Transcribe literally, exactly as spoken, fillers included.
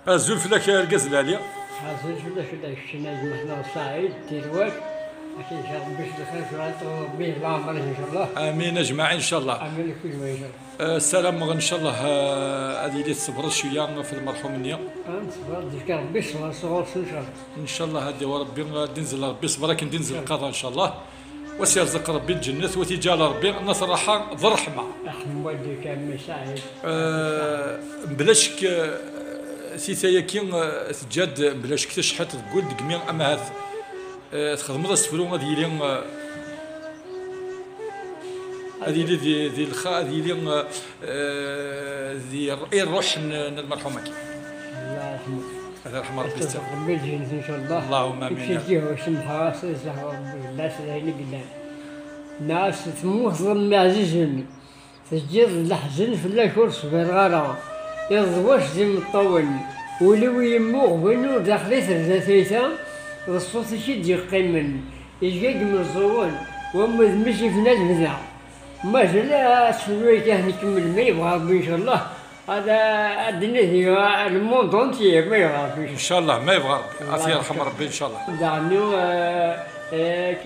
Azul fell-ak, argaz lɛali. Azul fell-ak, fell-ak, keččini a gma-tneɣ Saɛid Tilwak. Ad k-iǧǧ Rebbi s lxir, tura ad tɣeḍ Rebbi leɛmer-ik, incallah. Amin ajmaɛin, incallah. Amin, kul ma, incallah. Eh, ssarameɣ, incallah, eh, ad yili tṣebreḍ cwiya ɣef lmerḥum-nni. Ah, neṣber, ad d-yefk Rebbi ṣṣber sɣur-s, incallah. Incallah, ad d-yawi Rebbi, eh, ad d-inzel Rebbi ṣṣber akken d-inzel lqaḍa, incallah. Wa s-yerẓeq Rebbi lǧennet, wa t-iǧɛel Rebbi nna-t rraḥa d ṛṛeḥma. Aḥemmad-ik a mmi Saɛid. Eh, mebla ccek, eh, tita-yagi, eh, teǧǧa-d mebla ccek tacḥiṭ deg wul, deg mi ama ahat, eh, txedmeḍ asefru ad yili, eh, ad yili di, di lxa-, ad yili, eh, eh, di ṛ-, i ṛṛuḥ n, n lmerḥum-agi. Allah yerḥmu. Ad yerḥem Rebbi. Ad t-yerẓeq Rebbi lǧennet, incallah. Allahumma amin. Kečč iǧǧiɣ u semḥeɣ-as, ad yerẓeq Rebbi fell-as d ayen i yellan. Nniɣ-as temmuteḍ a mmi ɛzizen, teǧǧiḍ-d leḥzen fell-ak ur ṣbireɣ ara. Iḍwac d imeṭṭawen, ul-iw yemmuɣben ur daxel i terza tayta, d ṣṣut-ik i d-yeqqimen, iga deg imeẓẓuɣen, wamma d mmi-s ifna lebda. Mazal ad tefru akka, ad nkemmel ma yebɣa Rebbi, incallah. Ad, ad d-nadi le monde entier, ma yebɣa Rebbi. Incallah, ma yebɣa Rebbi. Ad t-yerḥem Rebbi, incallah. Daɣen, eh, eh,